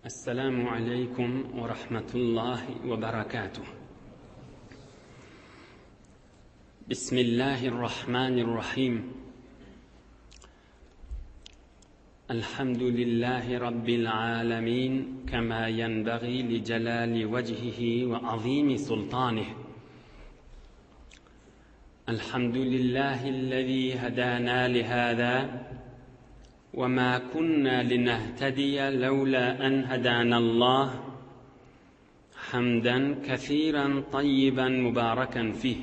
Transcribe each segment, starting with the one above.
Esselamu aleýkum we rahmetullahi we berekatuh. Bismillahirrahmanirrahim. Elhamdülillahi Rabbil alemin, kema yenbagi li celali vecihihi ve azimi sultanih. Elhamdülillahillezî hedâna lihâzâ ve mâ kunnâ linehtediye levlâ en hedânallâh hamden kesîren tayyiben mübâreken fîh.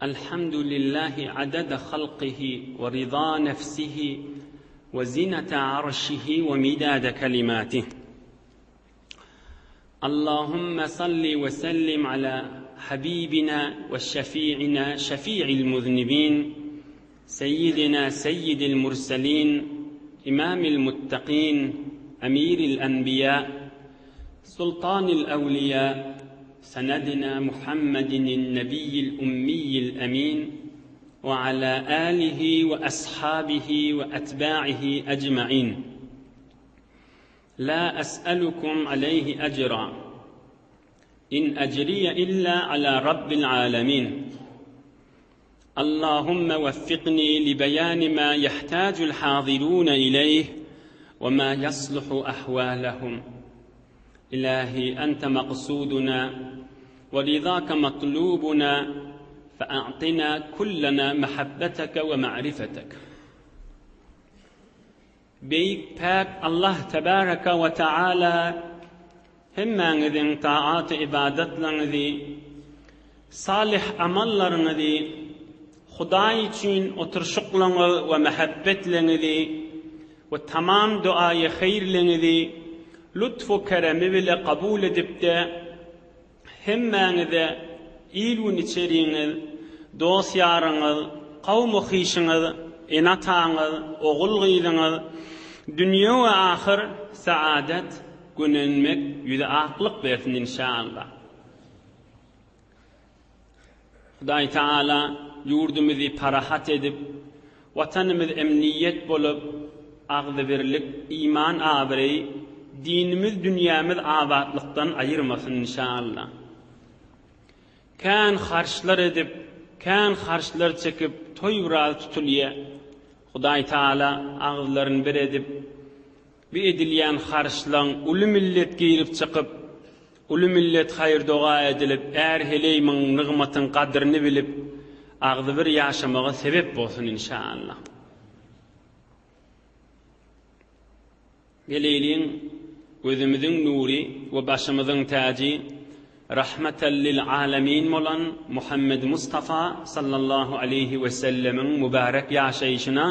Elhamdülillahi adede halkihi ve rıza nefsihi ve zinete arşihi ve midade kelimatih. Allahümme salli ve sellim ala habibina ve şefi'ina şefi'il muznibin seyyidina seyyidil murselin imamil muttakin emiril enbiya sultanil evliya senedina Muhammedin nebiyyil ummiyil emin ve ala alihi ve ashabihi ve etba'ihi ecma'in. La es'elukum aleyhi ecra. İn ecriye illa ala rabbil alemin. Allahümme veffikni li beyani ma yehtacul hazirune ileyh ve ma yasluhu ahvalehum. İlahi ente maksuduna ve rizake matlubuna fe'a'tina kullena mehabbeteke ve ma'rifetek. Beýik Päk Allah Tebaraka we Taala hemmäňiziň taat-y-ybadatlaryňyzy, salyh amallaryňyzy, Hudaý üçin oturyşyklaryňyz we mähebbetleňizi we tamam duaýy heýrleňizi lutf-u keremi bile kabul edipde, Hemmäňize il-gün içeriňiz, dost-ýaryňyz, kowum-u-hyşyňyz, ene-ataňyz, ogul-gyzyňyz, dünýe we ahyr saadet, gönenmek, ýüze aklyk bersin inşallah. Hudaý Taala ýurdumyzy parahat edip, Watanymyz emniýet bolup, agzybirlik, iman abraý, dinimiz dünýämiz abatlykdan aýyrmasyn inşallah. Kän harçlar edip, kän harçlar çekip toý biraz tutulýa. Hudaý Taala agyzlaryn bir edip, Bu edilýän harçlaň uly millet girip çykyp, uly millet haýyr-doga edilip, är-heleý myň nygmatyň gadryny bilip, agzybir ýaşamaga sebep bolsun inşallah. Geleýliň gözümiziň nury we başymyzyň täji Rahmetel lil alemin bolan Muhammed Mustafa sallallahu aleýhi we sellemiň mübärek ýaşaýşyna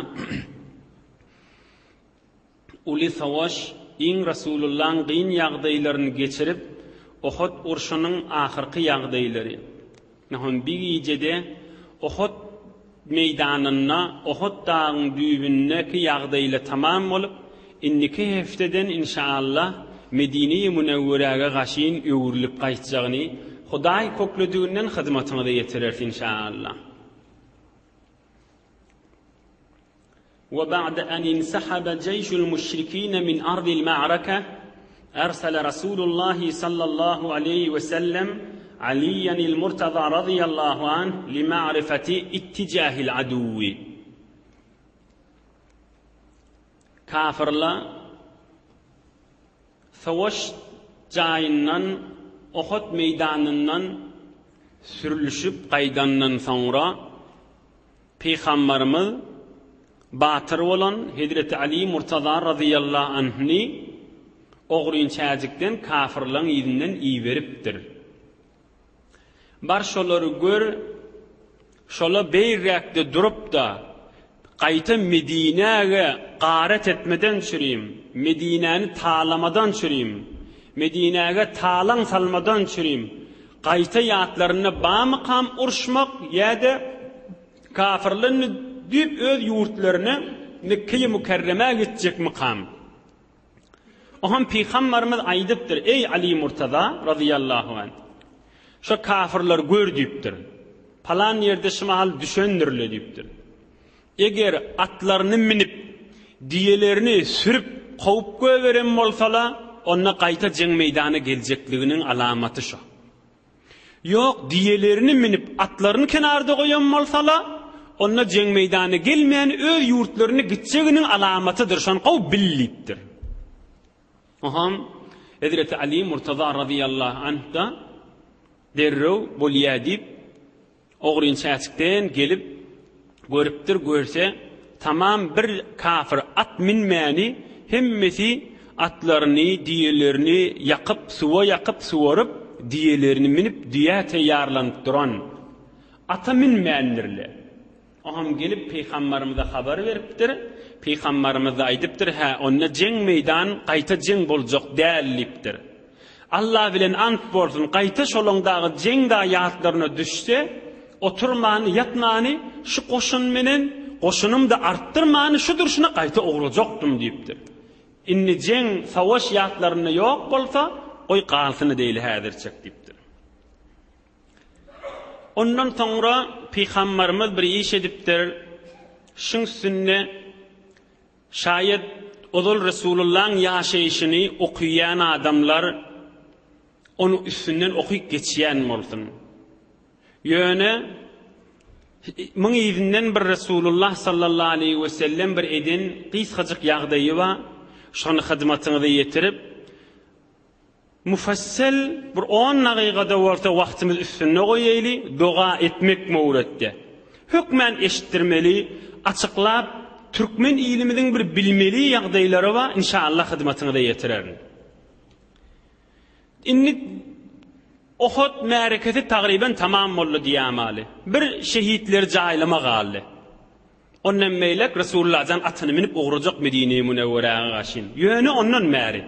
Uly savaş iň Rasulullaň gyn ýagdaýlaryny geçirip, Ohod urşunyň ahyrky ýagdaýlary. Nahon bir gijede Ohod meýdanynda, Ohod dagyň düýbündeki ýagdaýla tamam bolup, indiki hefteden inşaallah Medine-i Münewweräge gaşyn öwrülip gaýtjagyny Hudaý köklediginden hyzmatyňyza ýetireris inşaallah. وبعد أن انسحب جيش المشركين من أرض المعركة أرسل رسول الله صلى الله عليه وسلم عليا المرتضى رضي الله عنه لمعرفة اتجاه العدو Kafirler Savaş jaýyndan Ohod meýdanyndan sürlüşip gaýdandan soňra Pygambarymyz batyr bolan Hezreti Aly Murtaza razyýallahu anhny ogryn çäjikden kafirlaň yzyndan iberipdir. Bar şolary gör, şola beýräkde durup-da, gaýta Medinäge garet etmeden çürim, Medinäni talamadan çürim, Medinäge talaň salmadan çürim, gaýta ýatlarynda bamykam uruşmak ýa-da kafirlerni düýp öz ýurtlaryna Mekgeýi Mükerremä gitjekmikam? Oňam Pygambarymyz aýdypdyr, Eý, Aly Murtaza, razyýallahu anh, şo kafyrlary gör diýipdir. Palan ýerde şu mahal düşendirle diýipdir. Eger atlaryny münüp, düýelerini sürüp. kowup goýberen bolsala, onda gaýta jeň meýdana geljekliginiň alamaty şo. Ýok, düýelerini münüp, atlaryny kenarda goýan bolsala, onda jeň meýdana gelmän, öz ýurtlaryna gitjeginiň alamatydyr, şony gowy bil diýipdir. Oňam Hezreti Ali Murtaza razyýallahu anh-da derrew bolýa diýip, Ogryn çäçikden gelip görüpdir, görse, tamam bir kafir at minmäni, hemmesi atlaryny, düýelerini ýakyp, suwa ýakyp, suwaryp, düýelerini münüp, düýä teýýarlanyp duran. Ata minmändirler. Oňam gelip pygambarymyza habar beripdir. Pygambarymyz-da aýdypdyr, Hä, onda jeň meýdan, gaýta jeň boljak däl diýipdir. Alla bilen ant bolsun, gaýta şolaň dagy jeň dagy ýatlaryna düşse, oturmany, ýatmany, şu goşun menen, goşunym-da artdyrmany şu durşuna gaýta ugrajakdym diýipdir. Indi jeň, savaş ýatlarynda ýok bolsa, goý galsyn edeýli häzirçek diýipdir. Ondan soňra pygambarymyz bir iş edipdir. Şuň üstünde şaýat ozal Resulullahyň ýaşaýşyny okyýan adamlar onuň üstünden okyp geçýän bolsun. Ýöne muň yzyndan bir Resulullah sallallahu aleýhi we sellem bir eden gysgajyk ýagdaýy bar. Şony hyzmatyňyza ýetirip, Mufassal bir on dagygada bolsa wagtymyz üstünde goýaýly, doga etmek möwretde. Hökmän eşitdirmeli, açyklap türkmen ilimiziň bir bilmeli ýagdaýlary bar, inşallah hyzmatyňyza ýetirerin. Indi Ohod märekesi tagryban tamam boldy diýämaly. Bir şehitleri jaýlama galdy. Ondan beýlek Resulullah jan atyny münüp ugrajak Medine-i Münewweräge gaşyn. Ýöne ondan bäri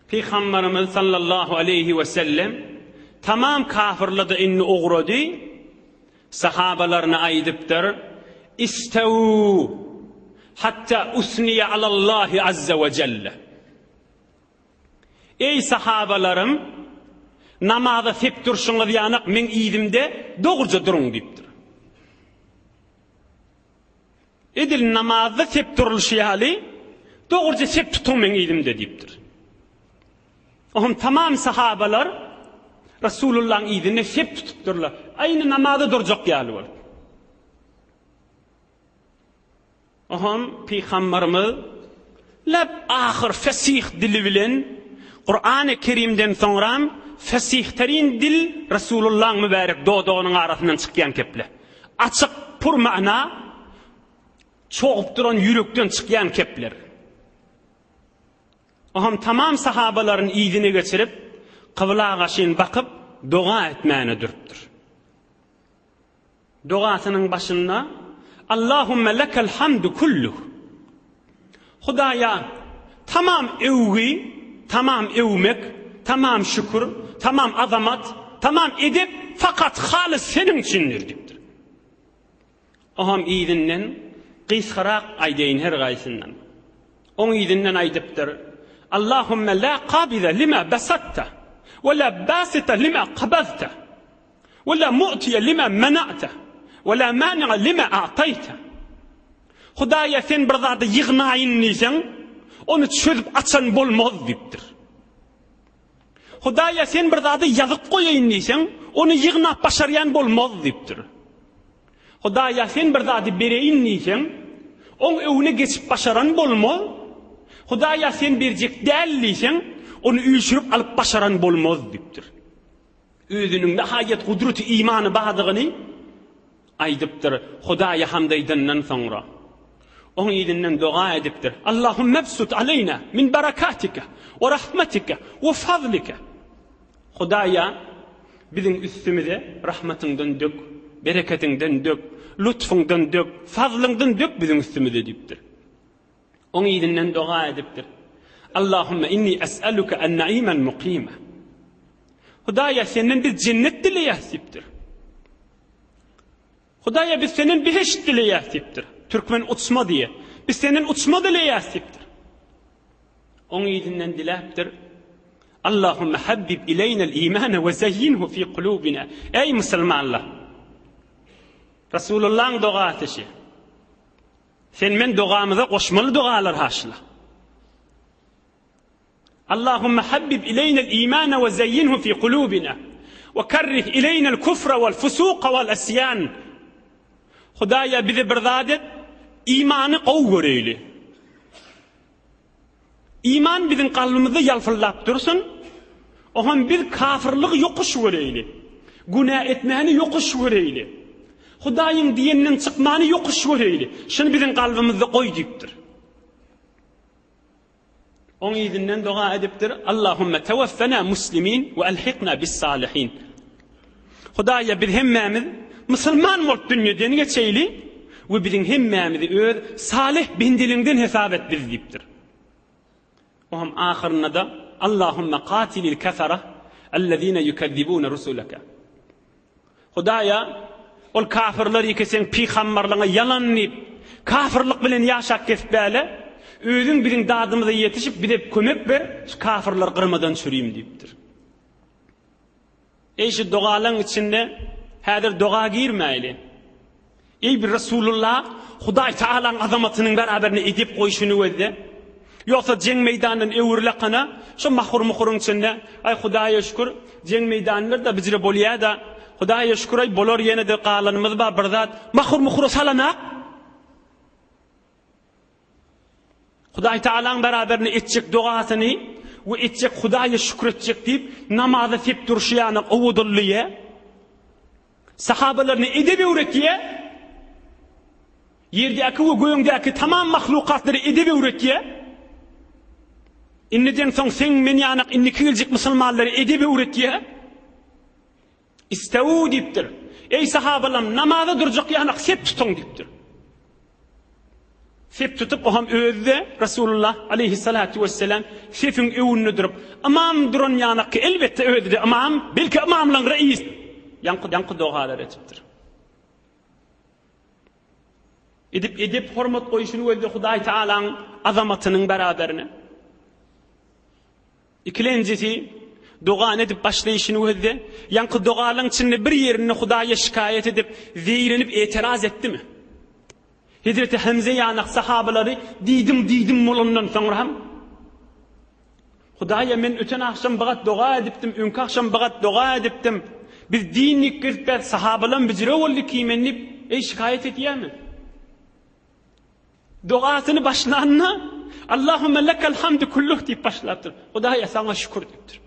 Pygamberimiz sallallahu aleýhi we sellem tamam kafyrlada indi ugrady, sahabalaryna aýdypdyr, Istewu hatta usniýe alallahi azze we jelle. Eý sahabalarym, namaza sep durşuňyz ýanak meň yzymda dogruja duruň diýipdir. Edil namazda sep durulşy ýaly, dogruja sep tutuň meň yzymda diýipdir. Oňam tamam sahabalar Resulullahyň yzynda sep tutupdyrlar. Aýny namaza durjak ýaly bolup. Oňam pygambarymyz lep ahyr fesih dili bilen Kurany Kerimden soňram fesihterin dil Resulullahyň mübärek dodagynyň arasyndan çykýan keple. Açyk, pur mana, çogup duran ýürekden çykýan kepler. Oňam tamam sahabalaryny yzyna geçirip, kybla gaşyn bakyp, doga etmäne durupdyr. Dogasynyň başynda, Allahümme lekel hamdu kulluh. Hudaýa, tamam öwgi, tamam öwmek, tamam şükür, tamam azamat, tamam edep fakat halys seniň üçindir diýipdir. Oňam yzyndan gysgarak aýdaýyn her gaýsyndan. Oň yzyndan aýdypdyr, Allahümme la kabize lima basatta we la basita lima kabazta. We la mu'tiýe lima mena'te, we la mani'a lima a'taýte. Hudaýa sen bir zady ýygnaýyn diýseň, ony çözüp açan bolmaz diýipdir. Hudaýa sen bir zady ýazyp goýaýyn diýseň, ony ýygnap başarýan bolmaz diýipdir. Hudaýa sen bir zady bereýin diýseň, oň öňüne geçip başaran bolmaz. Hudaýa sen berjek däl diýseň, ony üýşürip alyp başaran bolmaz diýipdir. Özüniň nihaýat gudraty imany bardygyny aýdypdyr. Hudaýa hamd aýdandan soňra, oň yzyndan doga edipdir, Allahümmebsut aleýna min barakatika we rahmatika we fazlika. Hudaýa, biziň üstümize rahmatyňdan dök, bereketiňden dök, lutfuňdan dök, fazlyňdan dök biziň üstümize diýipdir. Oň yzyndan doga edipdir. Allahümme inni es'eluke en-na'imen mukime. Hudaýa senden biz jennet dileýäs diýipdir. Hudaýa biz senden behişt dileýäs diýipdir. Türkmen uçma diýe. Biz senden uçma dileýäs diýipdir. Oň yzyndan diläpdir. Allahümme habbib ileýnel imane we zeyyinhu fi kulubina. Ey musulmanlar! Resulullah'ın dogasy şi. Sen men dogamyza goşmaly dogalar haşla. Allahümme habbib ileýnel imane we zeýinhu fi kulubina we kerrih ileýnel kufra wal fusuka wal isýan. Hudaýa bizi bir zat et, imany gowy göreýli. Iman biziň kalbymyzda ýalpyldap dursun. Oňam biz kafirligi ýokuş göreýli. Günä etmäni ýokuş göreýli. Hudaýyň diýeninden çykmany ýokuş göreýli. Şuny biziň kalbymyzda goý diýipdir. Oň yzyndan doga edipdir, Allahümme tewaffena muslimin we elhikna bis salihin. Hudaýa biz hemmämiz musulman bolup dünýeden geçeýli we biziň hemmämizi öz salyh bendeliňden hesap et biz diýipdir. Oňam ahyrynda-da Allahümme katilil kefere ellezine yukezzibune rusuleke. Hudaýa, ol kafyrlar ýeke seň pygambarlygyňa ýalan diýip, kafyrlyk bilen ýaşap gezipbäle, özüň biziň dadymyza ýetişip, bize kömek ber, şu kafyrlary gyrmadan çürüýim diýipdir. Eý şu dogalaň içinde häzir doga girmäýli. Eý bir Resulullah, Hudaý Tagalaň azamatynyň beraberine edep goýşuny gözle. Ýogsa jeň meýdanyndan öwrülakana, şo mahur-muhuryň içinde, Aý Hudaýa şükür, jeň meýdanynda-da bijire bolýa-da, Hudaýa şükür, aý bolar ýene-de galanymyz bar bir zat, mahur-muhura salanak. Hudaý Tagalaň beraberine etjek dogasyny we etjek Hudaýa şükür etjek diýip, namaza sep durşy ýanak owadallyýa. Sahabalaryna edep öwretýär. Ýerdäki we gögdäki tamam mahlukatlara edep öwretýär. Indiden soň seň men ýanak indiki geljek musulmanlara edep öwretýär. Istewu diýipdir. Eý sahabalarym, namaza durjak ýanak sep tutuň diýipdir. Sep tutup, o hem özi-de Resulullah aleýhissalatu wesselam sefiň öňünde durup, ymam duran ýanakky elbetde özi-de ymam, belki ymamlaryň reis, ýaňky ýaňky dogalar etipdir. Edip edep hormat goýşuny gözde Hudaý Taalaň azamatynyň beraberine. Ikilenjisi, dogany edip başlaýşyny gözde, ýaňky dogalaň içinde bir ýerinde Hudaýa şikaýat edip, zeýrenip etiraz etdimi? Hezreti Hemze ýanak sahabalary diýdim diýdim bolandan soňra hem Hudaýa men öten agşam bagat doga edipdim, öňki agşam bagat doga edipdim. Biz din diýip gezip bäs sahabalam bijire boldy ki men diýip, eý şikaýat edýärmi? Dogasyny başlanda Allahümme lekel hamdu kulluh diýip başlapdyr. Hudaýa saňa şükür diýipdir.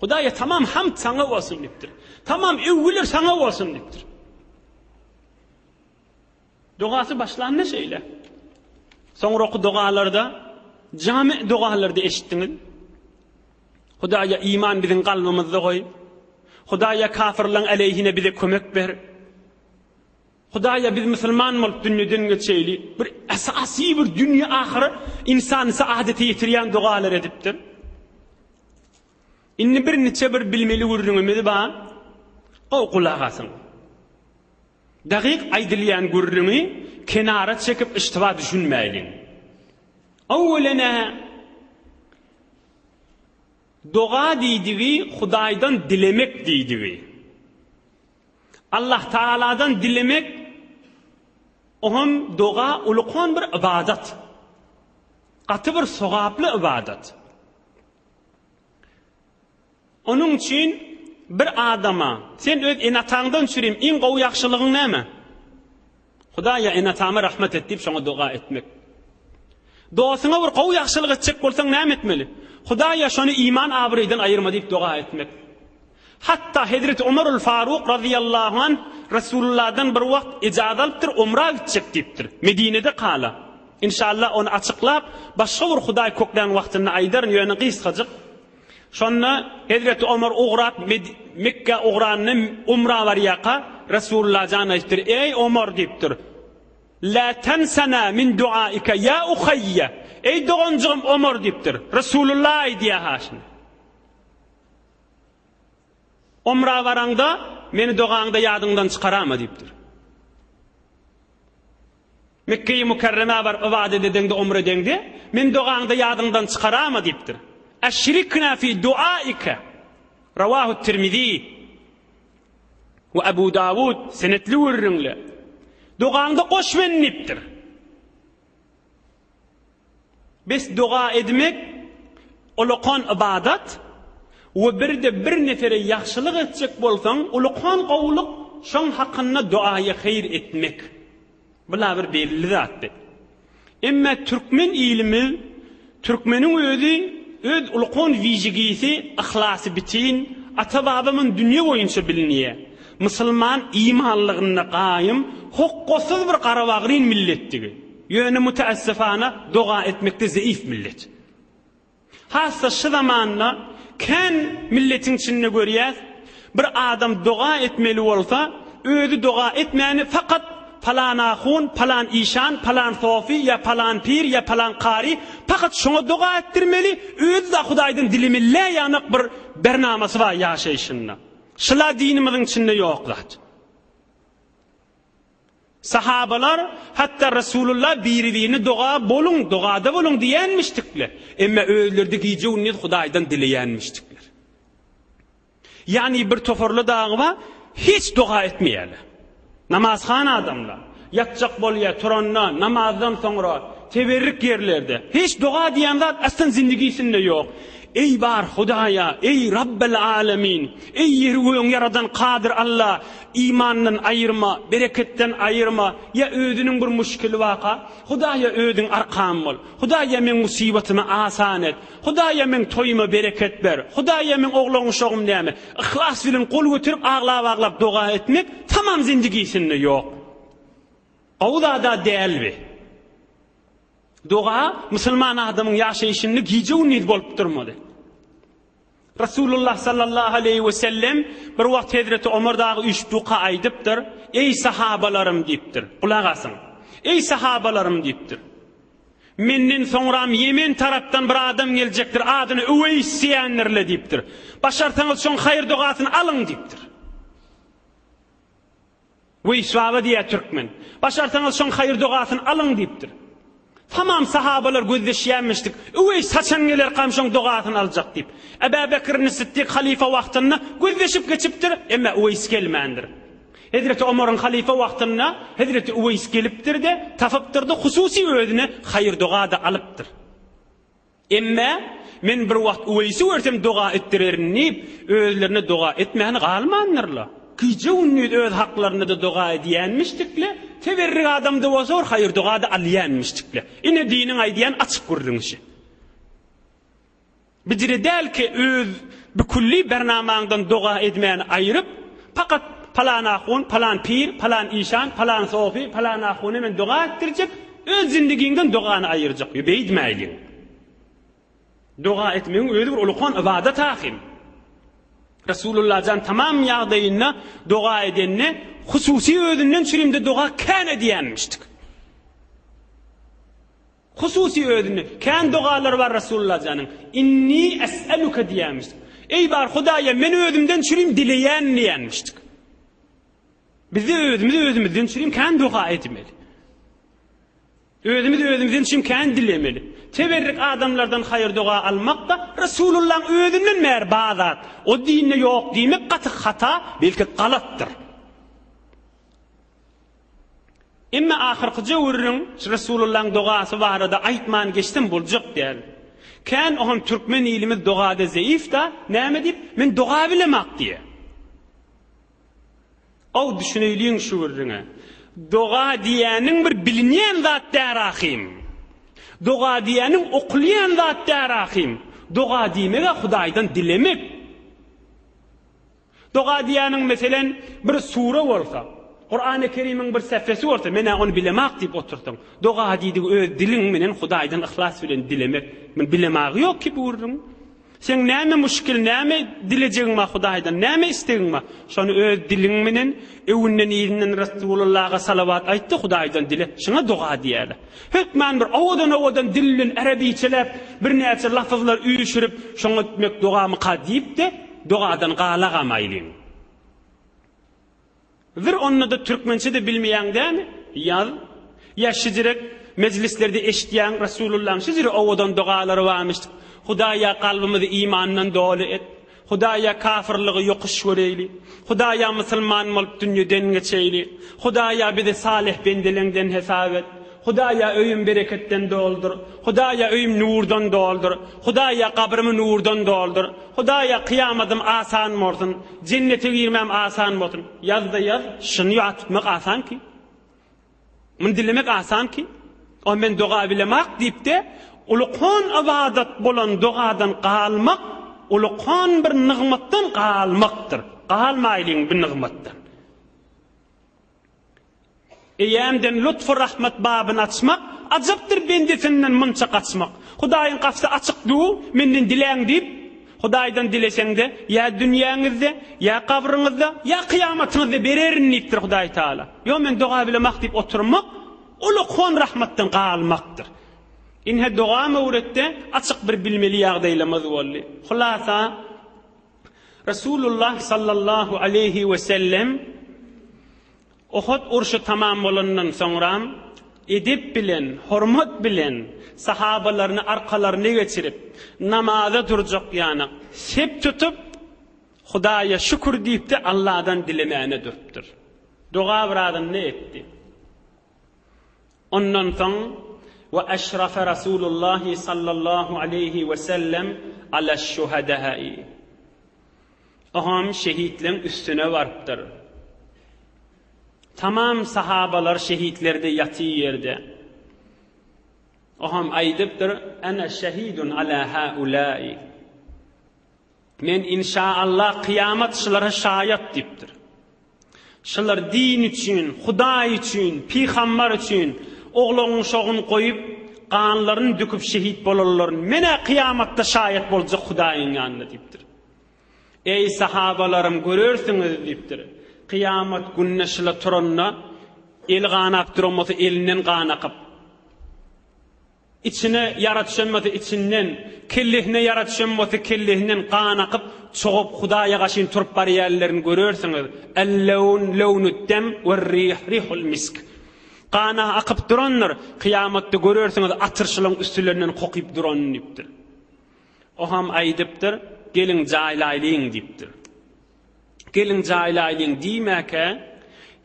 Hudaýa tamam hamd saňa bolsun diýipdir. Tamam öwgüler saňa bolsun diýipdir. Dogasy başlanda şeýle. Soňraky dogalarda, jami dogalarda eşitdiňiz. Hudaýa iman biziň kalbymyzda goý. Hudaýa kafirleň aleýhine bize kömek ber. Hudaýa biz musulman bolup dünýeden geçeýli. Bir esasy bir dünýe ahyr ynsany saadete ýetirýän dogalar edipdir. Indi bir niçe bir bilmeli gürrüňimiz bar. Gowy gulak asyň. Dagyk aýdylýan gürrüňi kenara çekip yştyba düşünmäýliň. Öwwelene doga diýdigi Hudaýdan dilemek diýdigi. Allah Tagaladan dilemek oňam doga ulukan bir ybadat. Gaty bir sogaply ybadat. Onuň üçin bir adama, sen öz ene-ataňdan çürim iň gowy ýagşylygyň näme? Hudaýa ene-atama rahmet et diýip şoňa doga etmek. Dostuňa bir gowy ýagşylyk etjek bolsaň näme etmeli? Hudaýa şony iman abraýdan aýyrma diýip doga etmek. Hatda Hezreti Omarul Faruk razyýallahu anh Resulullahdan bir wagt ijaza alypdyr, umra gitjek diýipdir. Medinede kala. Inşallah ony açyklap, başga bir Hudaý köklän wagtynda aýdaryn, ýöne gysgajyk. Şonda Hezreti Omar ugrap Mekgä ugranda umra barýarka Resulullah jan aýdypdyr, Eý Omar diýipdir. La tensena min duaika ýa uhaýýa. Eý doganjygym Omar diýipdir. Resulullah aýdýar ha şuny. Umra baraňda meni dogaňda ýadyňdan çykarama diýipdir. Mekgeýi Mükerremä baryp ybadat edeňde, umra edeňde, meni dogaňda ýadyňdan çykarama diýipdir. Eşrikna fi duaike. Rawahu Tirmizi we Abu Dawud senetli gürrüňle. Dogaňda goş meni diýipdir. Bes doga edmek. Ulakan ybadat we birde bir nefere ýagşylyk etjek bolsaň, ulakan gowulyk şoň hakynda duaýy haýyr etmek. Bula bir belli zatdy. Emme türkmen ilimiz, türkmeniň özi öz ulakan wijigisi, yhlasy bitin, ata-babamyn dünýe boýunça bilinýä. Musulman imanlygynda gaýym, hokgasyz bir garabagryn milletdigi. Ýöne müteessifana doga etmekde zeif millet. Has-da şu zamanda kän milletiň içinde görýäs, bir adam doga etmeli bolsa, özi doga etmäni fakat palan ahun, palan işan, palan sofi ýa palan pir ýa palan kary fakat şoňa doga etdirmeli, özi-de Hudaýdan dilemeli ýanak bir bernamasy bar ýaşaýşynda. Şula dinimiziň içinde ýok zat. Sahabalar, hatda Resulullah biri-birine doga boluň, dogada boluň diýenmişdikler. Emma özleri-de gije-gündiz Hudaýdan dileýänmişdikler. Ýagny bir toparly dagy bar, hiç doga etmeýärler. Namazhan adamlar. Ýatjak bolýar, turanda, namazdan soňra, teberrik ýerlerde. Hiç doga diýen zat aslan zindigisinde ýok. Eý bar Hudaýa, eý Rabbel Alemin, eý ýeri gögüň ýaradan Kadyr Alla, imandan aýyrma, bereketden aýyrma, ýa özüniň bir muşkili baka, Hudaýa özüň arkam bol, Hudaýa meň musybatymy asan et, Hudaýa meň toýuma bereket ber, Hudaýa meň oglan uşagym näme, yhlas bilen gol göterip aglap-aglap doga etmek tamam zindigisinde ýok. Gowy zada däl bi. Doga musulman adamyň ýaşaýşynda gije-gündiz bolup durmaly. Resulullah sallallahu aleýhi we sellem bir wagt hezreti Omar dagy üýşüp duka aýdypdyr, Eý sahabalarym diýipdir. Gulak asyň. Eý sahabalarym diýipdir. Menden soňram Ýemen tarapdan bir adam geljekdir, adyny Üweýs diýendirle diýipdir. Başarsaňyz şoň haýyr dogasyny alyň diýipdir. Weýis baba diýýär türkmen. Başarsaňyz şoň haýyr dogasyny alyň diýipdir. Tamam sahabalar gözleşýänmişdik. Üweýs haçan gelerkam şoň dogasyny aljak diýip. Ebä Bekrini Syddyk halyfa wagtynda gözleşip geçipdir, emma Üweýs gelmändir. Hezreti Omaryň halyfa wagtynda Hezreti Üweýs gelipdir-de, tapypdyr-da, hususy özüne haýyr doga-da alypdyr. Emme, men bir wagt Uweýsi görsem doga etdirerin diýip, özlerine doga etmäni galmandyrlar. Gije-gündiz öz haklarynda-da doga edýänmişdikle, teberrik adam-da bolsa bir haýyr-doga-da alýanmişdikle. Ine diniň aýdýan açyk gürrüňi. Bijire däl ki öz bükülli bernamaňdan doga edmäni aýryp, pakat palan ahun, palan pir, palan işan, palan sofi, palan ahuna men doga etdirjek, Öz zindigiňden dogany aýyrjak ýa beýdmäýliň. Doga etmegiň özi bir ulukan ybadat ahym. Resulullah jan tamam ýagdaýynda doga edende hususy özünden çürimde doga kän edýänmişdik. Hususy özünde kän dogalar bar Resulullah janyň. Inni es'eluke diýýänmişdik. Eý bar Hudaýa men özümden çürim dileýän diýýänmişdik. Bizde özümiz özümizden çürim kän doga etmeli. Özümiz özümizden çürim kän dilemeli. Teberrik adamlardan haýyr doga almak da Resulullahyň özünden bäri bar zat. O dinde ýok diýmek gaty hata, belki galatdyr. Emma ahyrkyja gürrüň Resulullahyň dogasy barada aýtman geçsem boljak däl. Kän oňam türkmen ilimiz dogada zeýif da, näme diýip, men doga bilemak diýe. Ow düşüneýliň şu gürrüňe. Doga diýýäniň bir bilinýän zat däl ahym. Doga diýýäniň okulýan zat däl ahym. Doga diýmeg-ä Hudaýdan dilemek. Doga diýýäniň meselen bir sure bolsa, Kurany Kerimiň bir sähfesi bolsa, men-ä ony bilemak diýip otursaň. Doga diýdigi öz diliň menen Hudaýdan yhlas bilen dilemek. Men bilemagy ýok ki bu gürrüň. Seň näme muşkil, näme dilejegiň bar Hudaýdan, näme islegiň bar? Şony öz diliň menen, öwünden yzyndan Resulullaha salawat aýt-da Hudaýdan dile. Şuňa doga diýýärler. Hökman bir owadan-owadan dil bilen ärebiçeläp, birnäçe lafyzlar üýşürip, şoňa etmek dogamyka diýip-de, dogadan galagamaýlyň. Zir onda-da türkmençe-de bilmeýäň dämi? Ýaz. Ýa şijirek mejlislerde eşitýäň Resulullaň şijire owadan dogalary barmyş. Hudaýa kalbymyzy imandan doly et. Hudaýa kafyrlygy ýokuş göreýli. Hudaýa musulman bolup dünýeden geçeýli. Hudaýa bizi salyh bendeleňden hesap et. Hudaýa öýüm bereketden doldur. Hudaýa öýüm nurdan doldur. Hudaýa gabrymy nurdan doldur. Hudaýa kyýamadym asan bolsun. Jennete girmäm asan bolsun. Ýaz-da ýaz, şuny ýat tutmak asan ki. Muny dilemek asan ki. O men doga bilemak diýip-de, ulukan ybadat bolan dogadan galmak, ulukan bir nygmatdan galmakdyr. Galmaýlyň bu nygmatdan. Eýämden lutf-u rahmat babyny açmak, Ajapdyr bendesinden munça gaçmak. Hudaýyň gapysy açyk dur, menden diläň diýip, Hudaýdan dileseň-de, ýa dünýäňizde, ýa gabryňyzda, ýa kyýamatyňyzda bererin diýipdir Hudaý Tagala. Ýok, men doga bilemok diýip oturmak, uly-kon rahmatdan galmakdyr. Ine, doga möwritde açyk bir bilmeli ýagdaýlarymyz boldy. Hulasa, Resulullah sallallahu aleýhi we sellem Uhud urşy tamam bolandan soňram edep bilen, hormat bilen sahabalaryny arkalaryna geçirip, namaza durjak ýanak sep tutup, Hudaýa şükür diýip-de Alladan dilemäne durupdyr. Doga birazynda etdi. Ondan soň, Ve eşrafe Rasulullahi sallallahu aleýhi we sellem aleş-şuhedai. Oňam şehitleň üstüne barypdyr. Tamam sahabalar şehitlerde ýaty ýerde. Oňam aýdypdyr, Ene şehidun ala haulai. Men inşaallah kyýamat şulara şaýat diýipdir. Şular din üçin, Hudaý üçin, pygambar üçin oglan-uşagyny goýup, ganlaryny döküp şehit bolanlaryny men-ä kyýamatda şaýat boljak Hudaýyň ýanynda diýipdir. Eý sahabalarym görersiňiz diýipdir. Kyýamat gününe şula turanda eli ganap duran bolsa elinden gan akyp, Içine ýara düşen bolsa içinden, kellesine ýara düşen bolsa kellesinden gan akyp, çogup Hudaýa gaşyn turup barýanlaryny görersiňiz. El-lewn lewnud-dem we-rih rihul misk. Gana akyp durandyr, kyýamatda görersiňiz atyr şulaň üstülerinden kokyp duranyny diýipdir. Oham aýdypdyr, Geliň jaýlaýlyň diýipdir. Geliň jaýlaýlyň diýmäkä,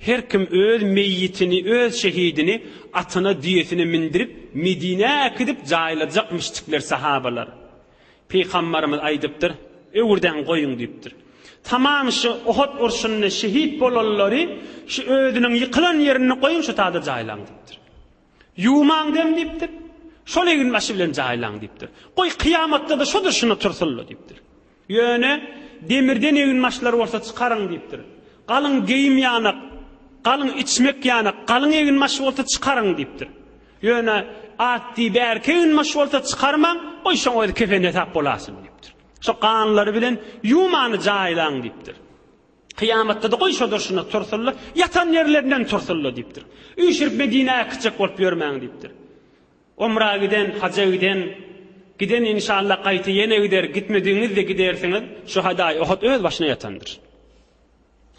her kim öz meýitini, öz şehidini atyna, düýesine mindirip, Medinä äkidip jaýlajakmyşdyklar sahabalar. Pygambarymyz aýdypdyr, Öwürdäň goýuň diýipdir. Tamam şu Uhud urşunda şehit bolanlary şu özüniň ýykylan ýerinde goýuň şu tada jaýlaň diýipdir. Ýuwmaň dem diýipdir. Şol eginbaşy bilen jaýlaň diýipdir. Goý kyýamatda-da şo durşuna tursunla diýipdir. Ýöne demirden eginbaşlar bolsa çykaryň diýipdir. Galyň geýim ýanak, galyň içmek ýanak, galyň eginbaş bolsa çykaryň diýipdir. Ýöne at diý bärki eginbaş bolsa çykarmaň, goý şoň özi kefen hesap bolasyn diýipdir. Şo ganlary bilen ýuwmany jaýlaň diýipdir. Kyýamatda-da goý şo durşuna tursunlar, ýatan ýerlerinden tursunlar diýipdir. Üýşürip Medinä äkitjek bolup ýörmäň diýipdir. Umra giden, haja giden, giden inşallah gaýta ýene gider, gitmedigiňiz-de gidersiňiz, Şuhadaýy Ohot öz başyna ýatandyr.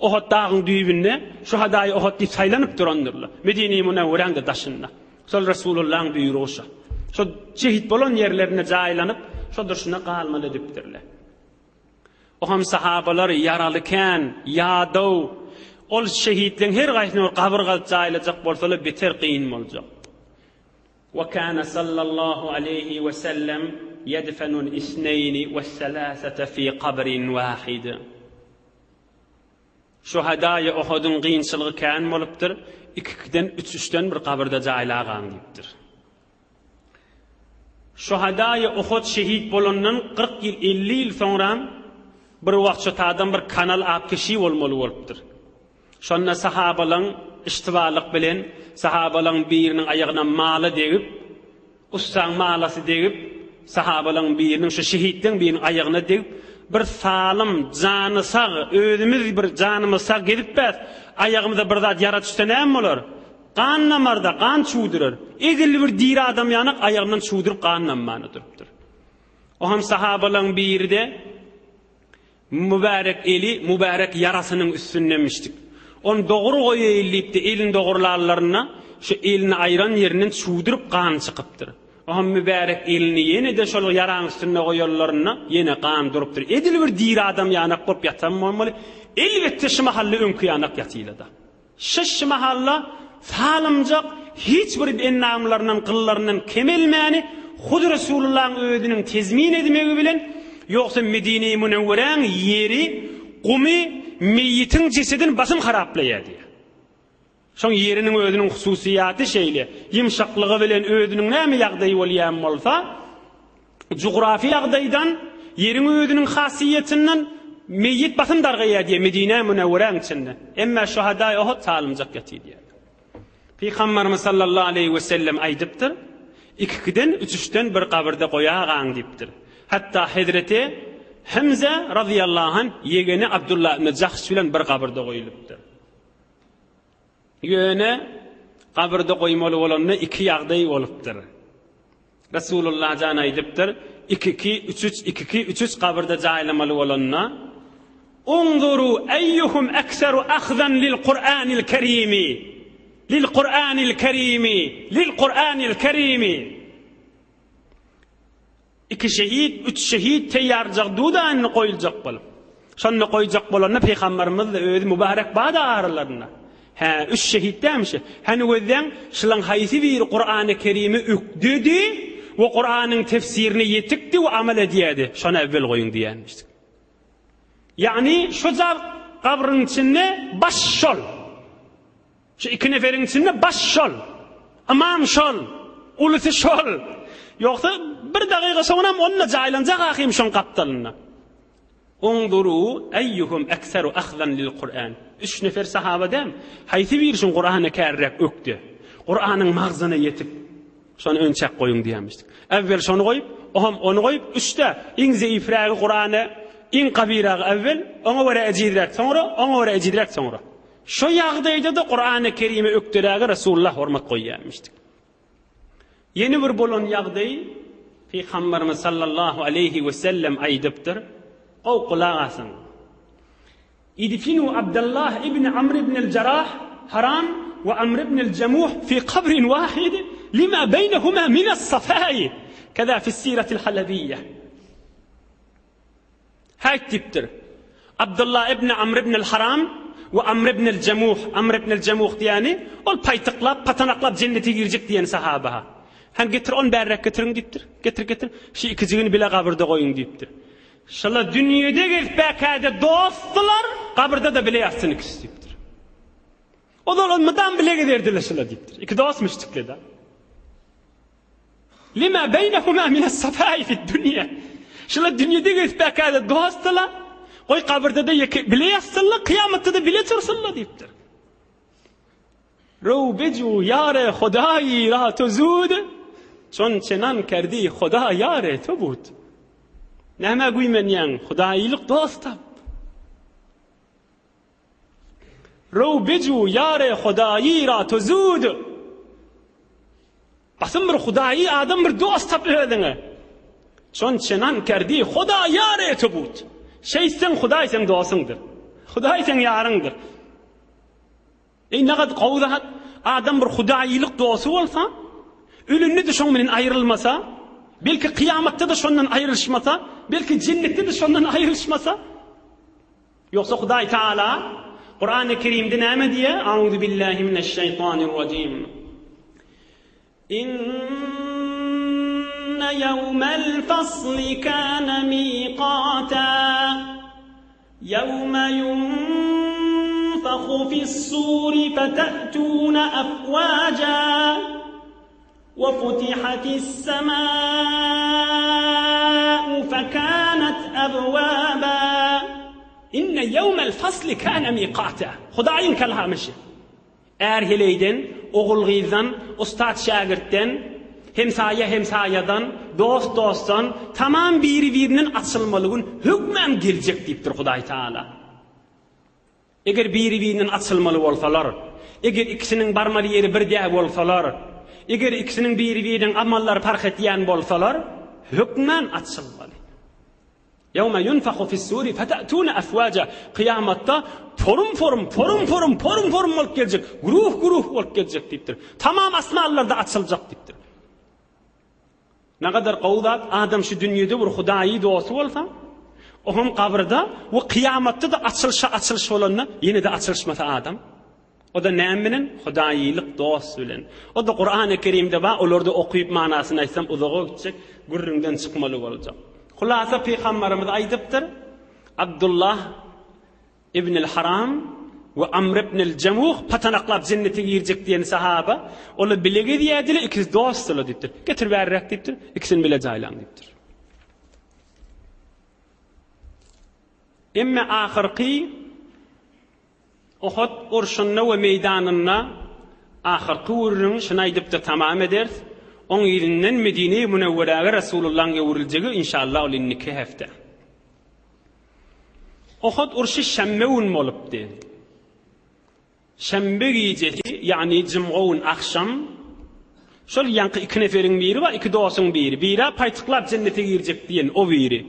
Ohot dagyň düýbünde Şuhadaýy Ohot diýip saýlanyp durandyrlar. Medine-i Munewweräň-de daşynda. Şol Resulullahyň buýrugy şo. Şo şehit bolan ýerlerinde jaýlanyp, şo durşuna galmaly edipdirler. Oňam sahabalar ýaraly kän, ýadaw. Ol şehitleň her gaýsyny bir gabyr gazyp jaýlajak bolsalar beter kyn boljak. Wa kana sallallahu aleýhi we sellem ýedfenul isneýni wes-selasete fi kabrin wahid. Şuhadaýy Uhudyň kynçylygy kän bolupdyr, iki-ikiden, üç-üçden bir gabyrda jaýlagaň diýipdir. Şuhadaýy Uhud şehit bolandan 40 ýyl, 50 ýyl soňram bir wagt şo taýdan bir kanal apkeşi bolmaly bolupdyr. Şonda sahabalaň iştibalyk bilen sahabalaň biriniň aýagyna mala degip, ussaň malasy degip, sahabalaň biriniň şu şehitleň biriniň aýagyna degip, bir salym, jany sag, özümiz bir janymyz sag gezip bäs, aýagymyza bir zat ýara düşse näme bolar? Gan damarda, gan çüwdürer. Edil bir diri adam ýanak aýagyndan çüwdürip gan dammana durupdyr. O hem sahabalaň biri-de mübärek eli mübärek ýarasynyň üstündemişdik. Ony dogry goýaýyn diýip-de elini dogrulanlarynda şu elini aýran ýerinden çüwdürip gan çykypdyr. O hem mübärek elini ýene-de şol ýaraň üstünde goýanlarynda ýene gan durupdyr. Edil bir diri adam ýanak bolup ýatan bolmaly. Elbetde şu mahally öňki ýanak ýatyla-da. Şyş mahalla. Salymjak, hiç bir endamlaryndan, gyllaryndan kemelmäni hut Resulullahyň özüniň tezmin edmegi bilen, ýogsa Medine-i Münewweräň ýeri, gumy meýitiň jesedini basym haraplaýar diýýär. Şoň ýeriniň özüniň hususyýaty şeýle, ýumşaklygy bilen özüniň näme ýagdaýy bolýan bolsa, jugrafy ýagdaýdan, ýeriň özüniň hasiýetinden meýit basym dargaýar diýýär Medinä Münewweräň içinde. Emmä şuhadaý Ohud salymjak ýatyr diýýär. Pygamberimiz sallallahu aleýhi we sellem aýdypdyr, Ikikiden, üçüşden bir gabyrda goýagaň diýipdir. Hatda hezreti Hemze razyýallahu anh ýegeni Abdullah ibn Jahş bilen bir gabyrda goýulypdyr. Ýöne gabyrda goýmaly bolanda iki ýagdaý bolupdyr. Resulullah jan aýdypdyr, Ikiki, üçüç, ikiki, üçüç gabyrda jaýlamaly bolanda, Unzuru eýýuhum ekseru ahzan lil Kur'anil kerimi, lil Kur'anil kerimi, lil Kur'anil kerimi. Iki şehit, üç şehit teýýarjak duda indi goýuljak bolup. Şonda goýjak bolanda Pygamberimiz-de özi mübarek bada aralarynda. Hä, üç şehit dämişi? Hany gözläň, şulaň haýsy biri Kurany Kerimi ökdedi we Kuranyň tefsirine ýetikdi we amal edýärdi, şony äwwel goýuň diýýänmişdik. Ýagny şo gabryň içinde baş şol. Şu iki neferiň içinde baş şol. Ymam şol. Ulusy şol. Ýogsa bir dagyga soňram onda jaýlanjak ahym şoň gapdalynda. Unzuru eýýuhum ekseru ahzan lil Kur'an. Üç nefer sahaba däl. Haýsy biri şuň Kur'ana kärräk ökde. Kur'anyň magzyna ýetik. Şony önçäk goýuň diýýärmişdik. Äwwel şony goýup, oham ony goýup, üçde iň zeýifrägi Kur'ana, iň gawyragy äwwel, oňa görä ejizräk soňra, oňa görä ejizräk soňra. Şo ýagdaýda-da Kurany Kerime ökderäge Resulullah hormat goýýarmyşdyk. Ýene bir bolan ýagdaý Pygamberimiz sallallahu aleýhi we sellem aýdypdyr, Gowy gulak asyň. Idfinu Abdullah ibn Amr ibn al-Jarah Haram we Amr ibn al-Jamuh fi kabrin wahid lima beýnehuma min as-safai. Keza fi siratil Halabiýe. Häýt diýipdir. Abdullah ibn Amr ibn al-Haram we Amr ibn al-Jamuh, Amr ibn al-Jamuh diýýäni, ol paýtyklap, patanaklap jennete girjek diýen sahaba-ha. Hany getir, ony bärräk getiriň diýipdir. Getir, getir. Şu ikijigini bile gabyrda goýuň diýipdir. Şolar dünýede gezip-bäkäde dostdular, gabyrda-da bile ýatsyn ikisi diýipdir. Ozal ol mydam bile gezerdiler şolar diýipdir. Iki dostmuşdyklar-da. Lima beýnehuma mine's-safai fid-dunýa. Şular dünýede gezip-bäkäde dostdular. Goý gabyrda-da ýeke bile ýatsynlar, kyýamatda-da bile tursunlar diýipdir. Row beju ýare Hudaýy ra to zud, çon çenan kerdi Huda ýare to bud. Nämä güýmenýäň, Hudaýylyk dost tap. Row beju ýare Hudaýy ra to zud. Basym bir Hudaýy adam bir dost tap özüňe. Çon çenan kerdi Huda ýar eti but. Şeýtseň Hudaý seň dosuňdyr. Hudaý seň ýaryňdyr. Eý nagat gowy zat adam bir Hudaýylyk dosty bolsa, ölende-de şoň bilen aýrylmasa, belki kyýamatda-da şondan aýrylyşmasa, belki jennetde-de şondan aýrylyşmasa, Ýogsa Hudaý Taala Kurany Kerimde näme diýýär? Auzu billahi mineşşeýtanirrajim. Inne ýewmel fasli kana miqata. Ýewme yunfahu fis-suri fete'tuna afwaja. Wa futihatis-semâ'u fekânet ebwâbâ. Inne ýewmel fasli kâne miqâtâ. Hudaýyň kelamy şi. Är-heleýden, ogul-gyzdan, ussat-şägirtden, hemsaýa-hemsaýadan, dost-dostdan tamam biri-birinden açylmaly gün hökmän geljek diýipdir Hudaý Tagala. Eger biri-birinden açylmaly bolsalar, eger ikisiniň barmaly ýeri bir däl bolsalar, eger ikisiniň biri-biriniň amallary parh etýän bolsalar, hökman açylmaly. Ýewme ýunfahu fis-suri fete'tune afwaja. Kyýamatda forum-forum, forum-forum, forum-forum bolup geljek, güruh-güruh bolup geljek diýipdir. Tamam asmanlarda açyljak diýipdir. Nagadar gowy zat, adam şu dünýede bir Hudaýy dosty bolsa, o hem gabyrda we kyýamatda-da açylyşa açylyş bolanda, ýene-de açylyşmasa adam. O-da näme bilen? Hudaýylyk dost bilen. O-da Kurany Kerimde bar, olarda okyp manasyny aýtsam uzaga gitjek, gürrüňden çykmaly boljak. Hulasa Pygambarymyz aýdypdyr, Abdullah ibnül Haram we Amr ibnül Jemuh patanaklap jennete girjek diýen sahaba, olar bile gezýärdiler, ikisi dostdular diýipdir. Getir bäriräk diýipdir, ikisini bile jaýlaň diýipdir. Emme ahyrky Ohod urşunda we meýdanynda ahyrky gürrüňi şuny aýdyp-da tamam ederis, Oň yzyndan Medine-i Münewweräge Resulullahyň öwrüljegi inşallah ol indiki hepde. Ohod urşy şenbe gün bolupdy. Şenbe gijesi, ýagny jumga gün agşam, şol ýaňky iki neferiň biri bar, iki dostuň biri. Biri-ä paýtyklap jennete girjek diýen o biri.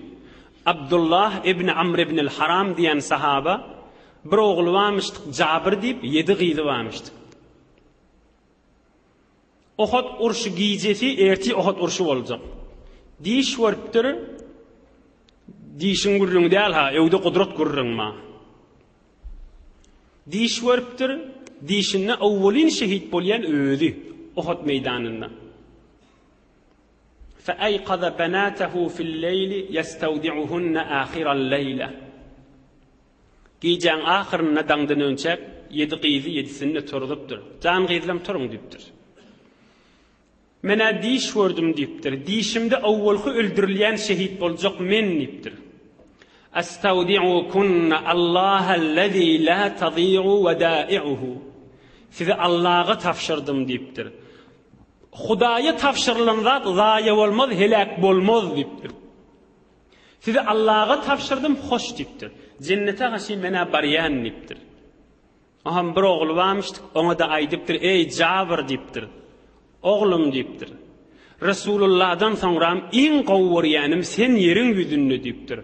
Abdullah ibn Amr ibn al-Haram diýen sahaba, bir ogly barmyşdyk Jabyr diýip, ýedi gyzy barmyşdyk. Ohod urşy gijesi, ertir Ohod urşy boljak. Diş görüpdir, dişiň gürrüňi däl-ha, öwde gudrat gürrüň bar. Diş görüpdir, dişinde owwalyn şehit bolýan özi, Ohod meýdanynda. Fe'eýkaza benatehu fil-leýli ýestewdi'uhunne ahiral-leýle. Gijäň ahyrynda daňdan önçäk ýedi gyzy ýedisini-de turuzupdyr. Jan gyzlam turuň diýipdir. Men-ä diş gördüm diýipdir. Dişimde owwalky öldürilýän şehit boljak men diýipdir. Estawdi'ukunna Allahellezî lâ tadi'u wedâi'uhu. Sizi Allaha tabşyrdym diýipdir. Hudaýa tabşyrylan zat zaýa bolmaz, heläk bolmaz diýipdir. Sizi Allaha tabşyrdym, hoş diýipdir. Jennete gaşy men-ä barýan diýipdir. Oňam bir ogly barmyşdyk, oňa-da aýdypdyr, Eý, Jabyr diýipdir. Oglum diýipdir. Resulullahdan soňram iň gowy görýänim sen ýeriň ýüzünde diýipdir.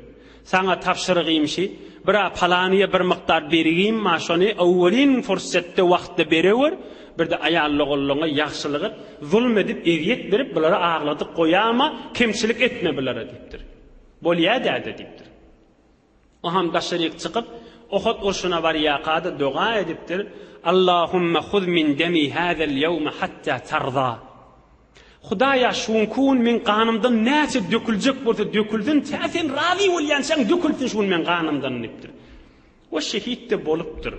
Saňa tabşyrygym şi, bir-ä palanyýa bir mukdar bergim bar, şony öwwelin fursatda, wagtda berewer, bir-de aýal-ogullaňa ýagşylyk et, zulum edip, ezýet berip, bulary agladyp goýama, kemçilik etme bulara diýipdir. Bolýa däde diýipdir. Oham daşaryk çykyp, Ohud urşuna barýarka-da doga edipdir, Allahumma huz min demi hazel ýewme hatta tarza. Hudaýa, şu günki gün meň ganymdan näçe döküljek bolsa dökülsin, tä sen razy bolýançaň dökülsin şu gün meň ganymdan diýipdir. We şehit-de bolupdyr.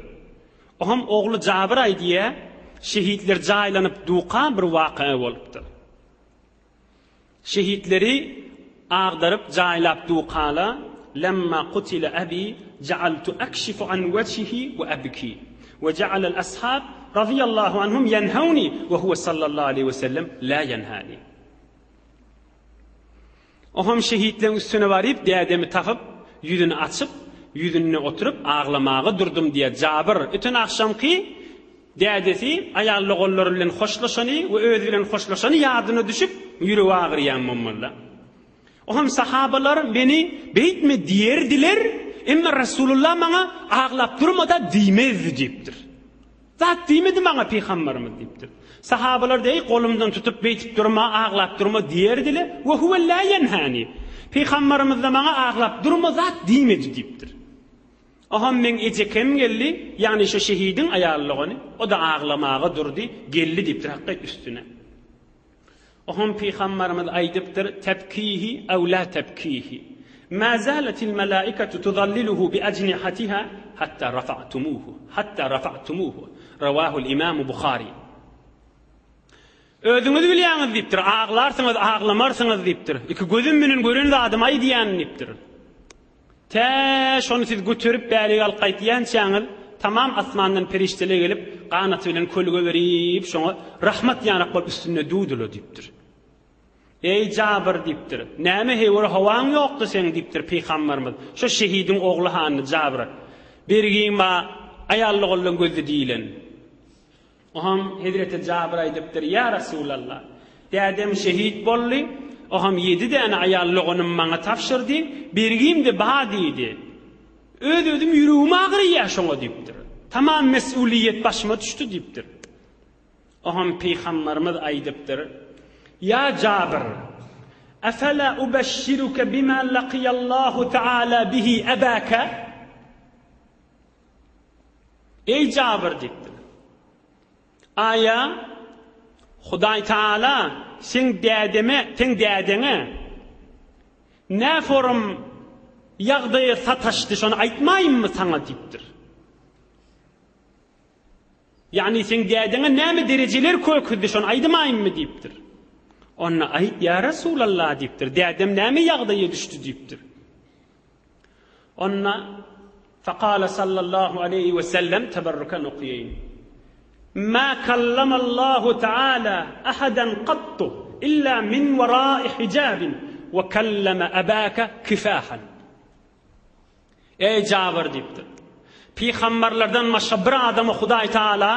Oham ogly Jabyr aýdýar, şehitler jaýlanyp duka bir waka bolupdyr. Şehitleri agdaryp jaýlap dukala, Lemma kutile abi ja'altu akşifu an wejhihi we abki we ja'alal ashab razyýallahu anhum ýenhewni we huwe sallallahu aleýhi we sellem la ýenhani. Oham şehitleň üstüne baryp dädemi tapyp, ýüzüni açyp, ýüzünde oturyp aglamaga durdum diýýär Jabyr. Öten agşamky Dädesi aýal-doganlary bilen hoşlaşany we özi bilen hoşlaşany ýadyna düşüp, ýüregi agyrýan bolmaly. Oňam sahabalar meni beýtme diýerdiler, emma Resulullah maňa aglap durma-da diýmezdi diýipdir. Zat diýmedi maňa pygamberimiz diýipdir. Sahabalar deý golumdan tutup beýtip durma, aglap durma diýerdiler. We huwe la ýenhani. Pygamberimiz-de maňa aglap durma zat diýmedi diýipdir. Oham meň ejekem geldi, ýagny şo şehidiň aýal dogany, o-da aglamaga durdy, geldi diýipdir hakyt üstüne. Oham pygambarymyz aýdypdyr, Tebkihi ew la tebkihi, ma zaletil melaiketu tuzalliluhu bi ajnihatiha hatta rafa'tumuhu, hatta rafa'tumuhu. Rawahul imamu Buhari. Özüňiz bilýäňiz diýipdir, aglarsyňyz, aglamarsyňyz diýipdir. Iki gözüm bilen gören zadymy aýdýan diýipdir. Tä şony siz göterip bärik alyp gaýtýançaňyz, tamam asmandan perişdeler gelip, ganaty bilen kölge berip, şoňa rahmat ýanak bolup üstünde duwdylar diýipdir. Eý, Jabyr diýipdir, näme heýwere howaň ýokdy seň diýipdir pygambarymyz, şo şehidiň ogly hany Jabyr, bergiň ba aýallogollaň gözde diýilen. Oham hezreti Jabyr aýdypdyr, Ýa Resulallah! Dädem şehit boldy, oham ýedi däne aýal doganymy maňa tabşyrdy, bergim-de ba diýdi. Öz-özüm ýüregim agyrýar şoňa diýipdir. Tamam mes'uliýet başyma düşdi diýipdir. Oham pygambarymyz aýdypdyr, Ýa Jabyr! Efela ubeşşiruke bima lakiyallahu teala bihi ebake? Eý Jabyr diýipdir. Aýa, Hudaý Taala seň dädeme, seň dädeňe näforum ýagdaýa sataşdy, şony aýtmaýynmy saňa diýipdir. Ýagny seň dädeňe näme derejeler köküzdi, şony aýdymaýynmy diýipdir. Onda aýt, ýa Resulallah diýipdir, dädem näme ýagdaýa düşdi diýipdir. Onda Fekale sallallahu aleýhi we sellem teberruken okaýyn. Ma kallamallahu taala ahadan kattu illa min wara'i hijabin we kallama abaka kifahan. Eý Jabyr diýipdir. Pygamberlerden başga bir adama Hudaý Taala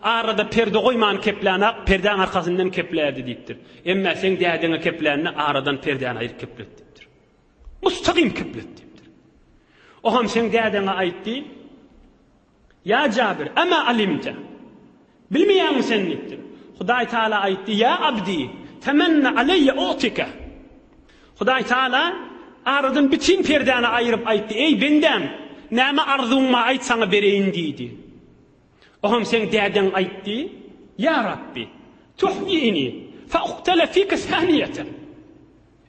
arada perde goýman keplänak, perdäň arkasyndan keplädi diýipdir. Emma seň dädeňe keplände aradan perdäni aýryp kepletdi diýipdir. Mustagym keplet diýipdir. O hem seň dädeňe aýtdy. Ýa Jabir, ema alimte? Bilmeýäňmi sen diýipdir. Hudaý Taala aýtdy, Ýa abdi, temenna aleýe u'tika. Hudaý Taala aradan bütin perdäni aýryp aýtdy, Eý bendäm, näme arzuwyň bar aýt saňa bereýin diýdi. O hem seň dädeň aýtdy, Ýa Rabbi, tuhýini, fe uqtala fike saniýeten.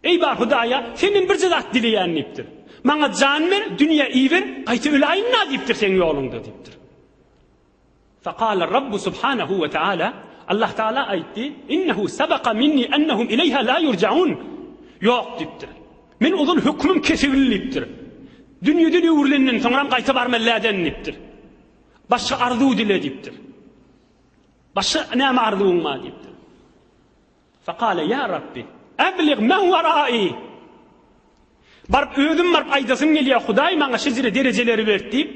Eý bar Hudaýa, senden birje zat dileýän diýipdir. Maňa jan ber, dünýä iber, gaýta öläýin-dä diýipdir seň ýoluňda diýipdir. Fekale Rabbu subhanehu we teala, Allah Taala aýtdy, Innehu sebeka minni ennehum ileýha la ýurjaun. Ýok diýipdir. Men ozal hökmüm kesildi diýipdir. Dünýeden öwrülenden soňram gaýta barmaly läden diýipdir. Başga arzuw dile diýipdir. Başga näme arzuwyň bar diýipdir. Fekale ýa Rabbi, eblig men werai. Baryp özüm baryp aýdasym gelýär, Hudaý maňa şejere derejeleri berdi diýip.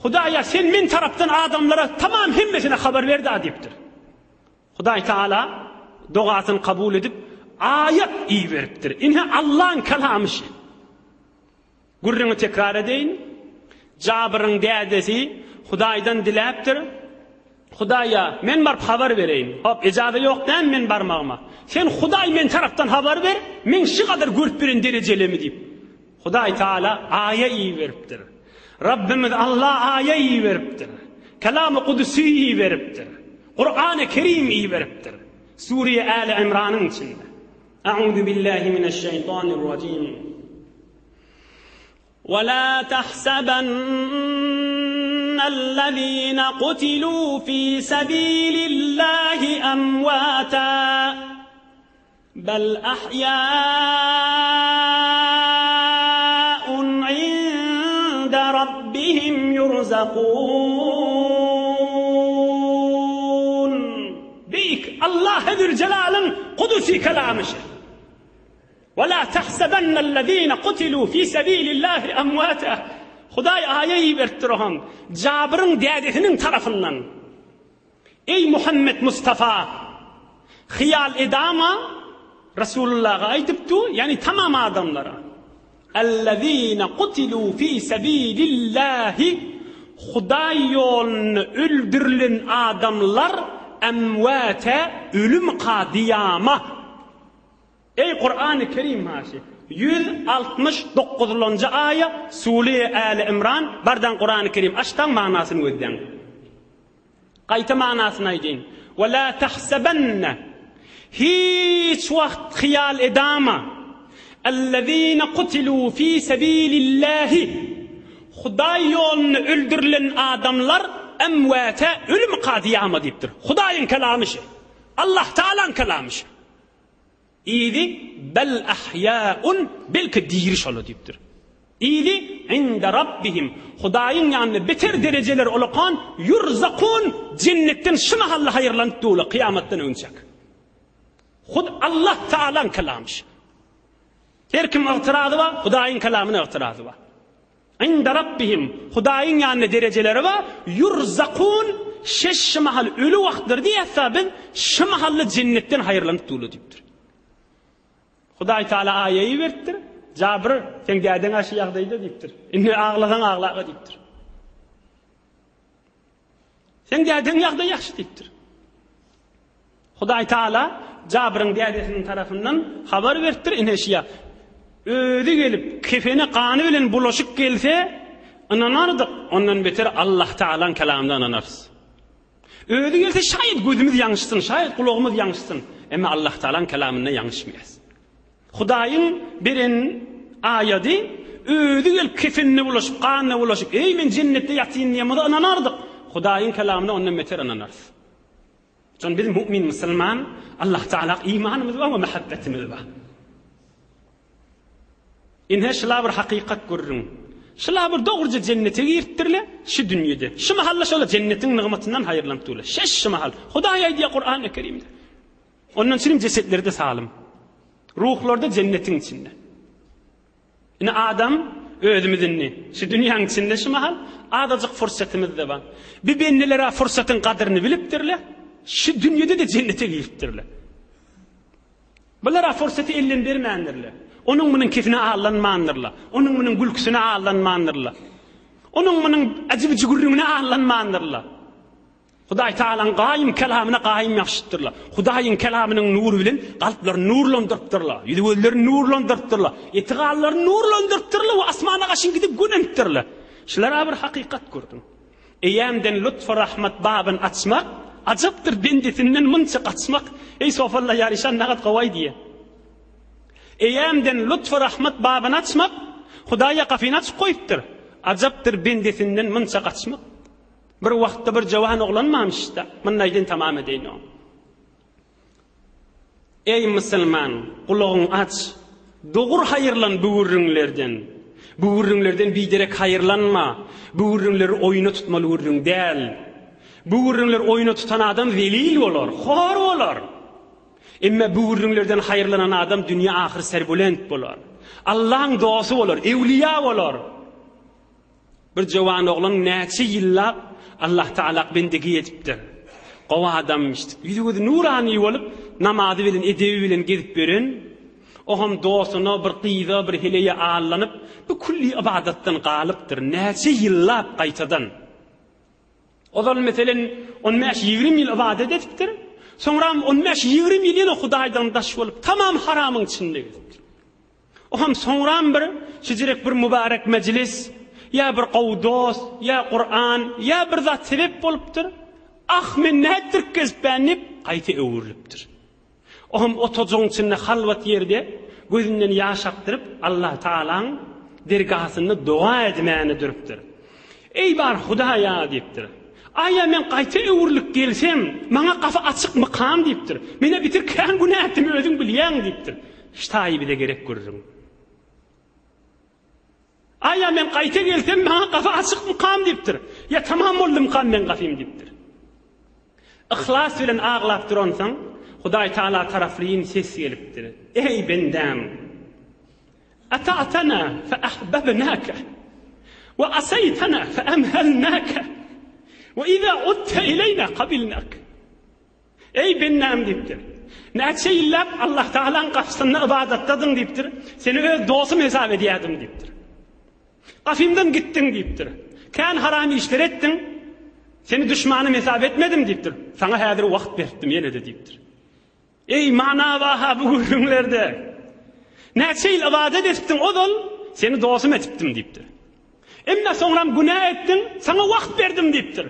Hudaýa sen men tarapdan adamlara tamam hemmesine habar ber-da diýipdir. Hudaý Taala dogasyny kabul edip, aýat iberipdir. Ine Allaň kalamy şi. Gürrüňi tekrar edeýin. Jabyryň dädesi Hudaýdan diläpdir. Hudaýa, men baryp habar bereýin. Hop, ejaza ýok dämi men barmagyma? Sen Hudaý men tarapdan habar ber, meň şu gadar görüp beren derejelemi diýip. Hudaý Taala aýa iberipdir. Rabbimiz Alla aýa iberipdir. Kelamy Kudüsi iberipdir. Kurany Kerim iberipdir. Sure Äli Imranyň içinde. A'uzu billahi mineşşeýtanirrajim. ولا تحسبن الذين قتلوا في سبيل الله أمواتا بل أحياء عند ربهم يرزقون Beýik Allah Zülcelalyň Kudusi kelamy şe. Ve la tahsebennellezine kutilu fi sebilillahi emwata. Hudaý aýa iberipdir oňa Jabyryň dädesiniň tarapyndan. Eý Muhammet Mustafa! Hyýal edama Resulullaha aýdypdy, ýagny tamam adamlara. Ellezine kutilu fi sebilillahi Hudaý ýolunda öldürilen adamlar emwata ölümka diýama. Eý Kurany Kerim haşy 169 lanjy aýa Sule Äli Imran bardan Kurany Kerim açdaň manasyny gözläň. Gaýta manasyny aýdyn. Ve la tahsebenne hiç wagt hyýal edama Ellezine kutilu fi sebilillahi Hudaý ýolunda öldürilen adamlar emwäte ölümka diýama diýipdir. Hudaýyň kelamy şi. Allah Taalaň kelamy şi. Yzy, Bel ahýaun, belki diri şolar diýipdir. Yzy, Inde rabbihim, Hudaýyň ýanynda beter derejeler olakan, ýurzakun, jennetden şu mahally haýyrlanyp durlar, kyýamatdan öňçäk. Hut Allah Taalaň kelamy şu. Her kim ygtyrazy bar, Hudaýyň kelamyna ygtyrazy bar. Inde Rabbihim, Hudaýyň ýanynda derejeleri bar, ýurzakun, şeş şu mahal öli wagtlary diýýäs-ä biz, şu mahally jennetden haýyrlanyp durlar diýipdir. Hudaý Taala aýa iberipdir, Jabyr, seň dädeň-ä şu ýagdaýda diýipdir. Indi aglasaň aglaga diýipdir. Seň dädeň ýagdaýy ýagşy diýipdir. Hudaý Taala Jabyryň dädesiniň tarapyndan habar beripdir, ine şia. Özi gelip, kefeni gany bilen bulaşyk gelse, ynanardyk, ondan beter Allah Taalaň kelamyna ynanarys. Özi gelse şaýat gözümiz ýaňyşsyn, şaýat gulagymyz ýaňyşsyn. Emma Allah Tagalaň kelamynda ýaňyşmaýas. Hudaýyň beren aýady özi gelip kefenine bulaşyp, ganyna bulaşyp, eý men jennetde ýatyn diýen bolsa ynanardyk. Hudaýyň kelamyna ondan beter ynanarys. Şon biz mu'min musulman Allah Tagala imanymyz bar we mähebbetimiz bar. Ine şula bir hakykat gürrüň. Şula bir dogruja jennete giripdirle şu dünýede. Şu mahalla şola jennetiň nygmatyndan haýyrlanyp durlar. Şeş şu mahal. Hudaý aýdýar Kur'an-y Kerimde. Ondan çirim jesetleri-de salym. Ruhlar-da jennetiň içinde. Ine adam özümiz indi şu dünýäň içinde şu mahal azajyk fursatymyz-da bar. Bir bendeler-ä fursatyň gadyryny bilipdirler. Şu dünýede-de jennete giripdirler. Bular-a fursaty elden bermändirler. Onuň-munuň kefine aldanmandyrlar. Onuň-munuň gülküsine aldanmandyrlar. Onuň-munuň ajy-bujy gürrüňine aldanmandyrlar. Hudaý Tagalaň gaýym kelamyna gaýym ýapyşypdyrlar. Hudaýyň kelamynyň nury bilen kalplaryny nurlandyrypdyrlar. Ýüzi-gözlerini nurlandyrypdyrlar. Eti-ganlaryny nurlandyrypdyrlar we asmana gaşyn gidip gönenipdirler. Şular-a bir hakykat gördüň. Eýämden lutf-u rahmat babyn açmak, Ajapdyr bendesinden munça gaçmak. Eý, Sofalla ýaryşan nagat gowy aýdýa. Eýämden lutf-u rahmat babyny açmak, Hudaýa gapyny açyp goýupdyr. Ajapdyr bendesinden munça gaçmak. Bir wagtda bir jawan oglan barmyş-da, mundaýdan tamam edeýin oň. Eý musulman, gulagyňy aç, dogur haýyrlan bu gürrüňlerden. Bu gürrüňlerden biderek haýyrlanma. Bu gürrüňleri oýuna tutmaly gürrüň däl. Bu gürrüňleri oýuna tutan adam zelil bolar, hor bolar. Emma bu gürrüňlerden haýyrlanan adam dünýe-ahyr serbulent bolar. Allaň dosty bolar, ewliýa bolar. Bir jowan oglan näçe ýyllap Allah Tagalak bendegi edipdir. Gowy adamyş. Ýüzi-gözi nurany bolup, namazy bilen, edebi bilen gezip ýören. Oňam dostuna, bir gyza, bir heleýe allanyp, bu külli ybadatdan galypdyr. Näçe ýyllap gaýtadan. Ozal meselen on bäş-ýigrimi ýyl ybadat edipdir. Soňram on bäş-ýigrimi ýyl ýene Hudaýdan daş bolup, tamam haramyň içinde gezipdir. Oňam soňram bir şijirek bir mübarek mejlis, ýa bir gowy dost, ýa Kuran, ýa bir zat sebep bolupdyr. Ah, men nätdirip gezipän diýip, gaýta öwrülipdir. Oňam otajygyň içinde halwat ýerde gözünden ýaş akdyryp, Allah Tagalaň dergasynda doga edmäne durupdyr. Eý bar Hudaýa diýipdir. Aýa men gaýta öwrülip gelsem, maňa gapy açykmykam diýipdir. Men-ä bitir kän günä etdim, özüň bilýäň diýipdir. Ştaýy bize gerek gürrüň. Aýa men gaýta gelsem maňa gapy açykmykam diýipdir. Ýa tamam boldumykam meň gapym diýipdir. Yhlas bilen aglap duransoň, Hudaý Taala taraplyýyn ses gelipdir. Eý bendäm! Ata'tana fe ahbabnaka we asaýtana fe emhelnaka we iza udte ileýna kabilnak. Eý, bendäm diýipdir. Näçe ýyllap Allah Tagalaň gapysynda ybadatdadyň diýipdir. Seni öz dostum hesap edýärdim diýipdir. Gapymdan gitdiň diýipdir. Kän haram işler etdiň. Seni duşmanym hesap etmedim diýipdir. Saňa häzir wagt beripdim ýene-de diýipdir. Eý, mana baha bu gürrüňlerde. Näçe ýyl ybadat edipdiň ozal, seni dostum edipdim diýipdir. Emma soňram günä etdiň, saňa wagt berdim diýipdir.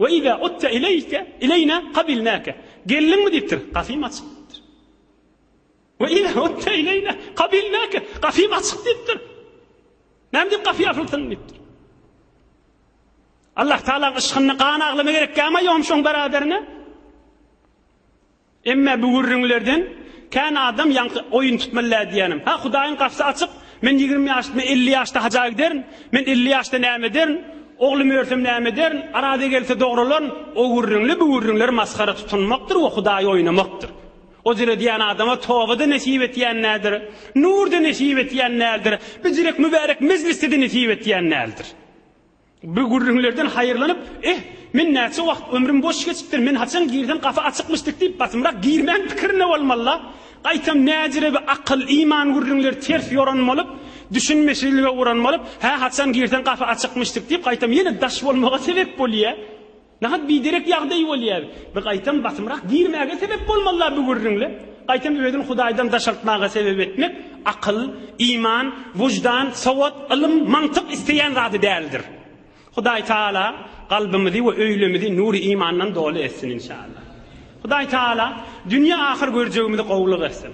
We iza utta ileýke, ileýna kabilnake. Geldiňmi diýipdir, gapym açyk diýipdir. We iza utta ileýna kabilnake, gapym açyk diýipdir. Näme diýip gapy ýapylsyn diýipdir. Allah Taalaň yşkynda gan aglama gerek gämi ýogum şoň beraberine? Emme bu gürrüňlerden kän adam ýaňky oýun tutmaly däl diýýänim. Ha Hudaýyň gapysy açyk, men 20 ýaşda, men 50 ýaşda haja giderin, men 50 ýaşda näme ederin, oglum ölsem näme ederin, araza gelse dogrularyn, o gürrüňli bu gürrüňler masgara tutunmakdyr we Hudaýy oýnamakdyr. O jüre diýen adama toba-da nesip etýän däldir, nur-da nesip etýän däldir, bijirek mübärek mejlisde-de nesip etýän däldir. Bu gürrüňlerden haýyrlanyp, Eh, men näçe wagt ömrüm boş geçipdir, men haçan girsem gapy açykmyşdyk diýip, basymrak girmäň pikirinde bolmaly-la. Gaýtam näjirebi akyl, iman gürrüňleri ters ýoran bolup, düşünmesizlige uran bolup, Hä, haçan girseň gapy açykmyşdyk diýip, gaýtam ýene daş bolmaga sebep bolýa. Nahat biderek ýagdaý bolýar. Bir gaýtam basymrak girmäge sebep bolmaly-la bu gürrüňle. Gaýtam özüni Hudaýdan daşaltmaga sebep etmek akyl, iman, wyždan, sowat, ylym, mantyk isleýän zady däldir. Hudaý Taala kalbymyzy we öýlemizi nury imandan doly etsin inşallah. Hudaý Taala dünýe ahyr görjegimizi gowulyk etsin.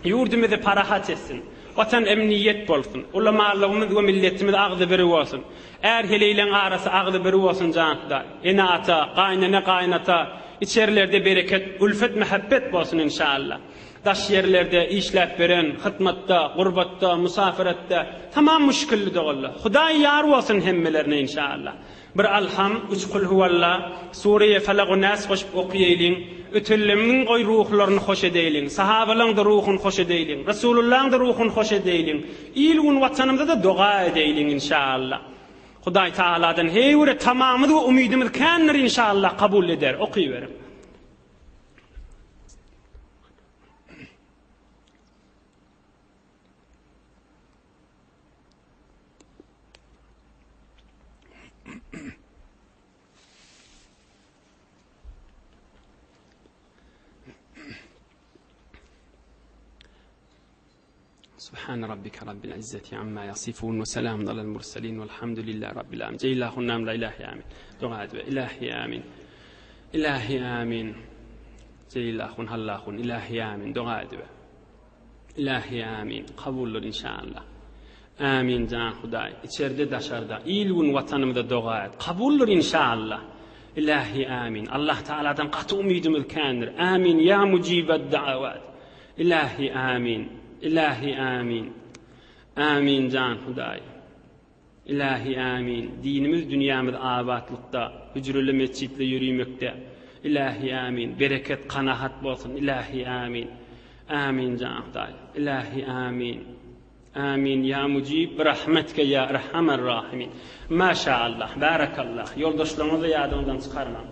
Ýurdumyzy parahat etsin. Watan emniýet bolsun. Ulamalygymyz we milletimiz agzybir bolsun. Är heleýleň arasy agzybir bolsun jan Hudaý. Ene-ata, gaýynene gaýynata içerilerde bereket, ülfet mähebbet bolsun inşallah. Daş ýerlerde işläp beren, hytmatda, gurbatda, musafiretde tamam müşkilli doganlar. Hudaý ýar bolsun hemmelerine inşallah. Bir Alham, üç Kulhuwalla, Sureýe Falagu Näs goşup okýaýlyň. Ötenlemiziň goý ruhlaryny hoş edeýliň. Sahabalaň-da ruhuny hoş edeýliň. Resulullaň-da ruhuny hoş edeýliň. Il-gün Watanymyza-da doga edeýliň inşallah. Hudaý Tagaladan heýwere tamamyz we umydymyz kändir inşallah kabul eder. Okyberiň. Subhan rabbika rabbil izzati amma yasifun we selamun alal murselin velhamdülillahi rabbil alamin. Ilahi nam la ilahi amin. Doga edip ilahi amin. Ilahi amin. Celilahun hallahun ilahi amin. Doga edip. Ilahi amin. Kabuldyr inşallah. Amin jan Hudaý. Içerde daşarda il gün watanymyza doga et. Kabuldyr inşallah. Ilahi amin. Allah Taaladan gaty umydymyz kändir. Amin ya mujibed da'awat. Ilahi amin. Ilahi amin. Amin jan Hudaý. Ilahi amin. Dinimiz dünýämiz abatlykda, hüjreli mesjitle ýörimekde. Ilahi amin. Bereket kanahat bolsun. Ilahi amin. Amin jan Hudaý. Ilahi amin. Amin ya mujib bi rahmetke ya erhamer rahimin. Maşa Allah. Barakallah. Ýoldaşlaryňyzy ýadyňyzdan çykarmaň.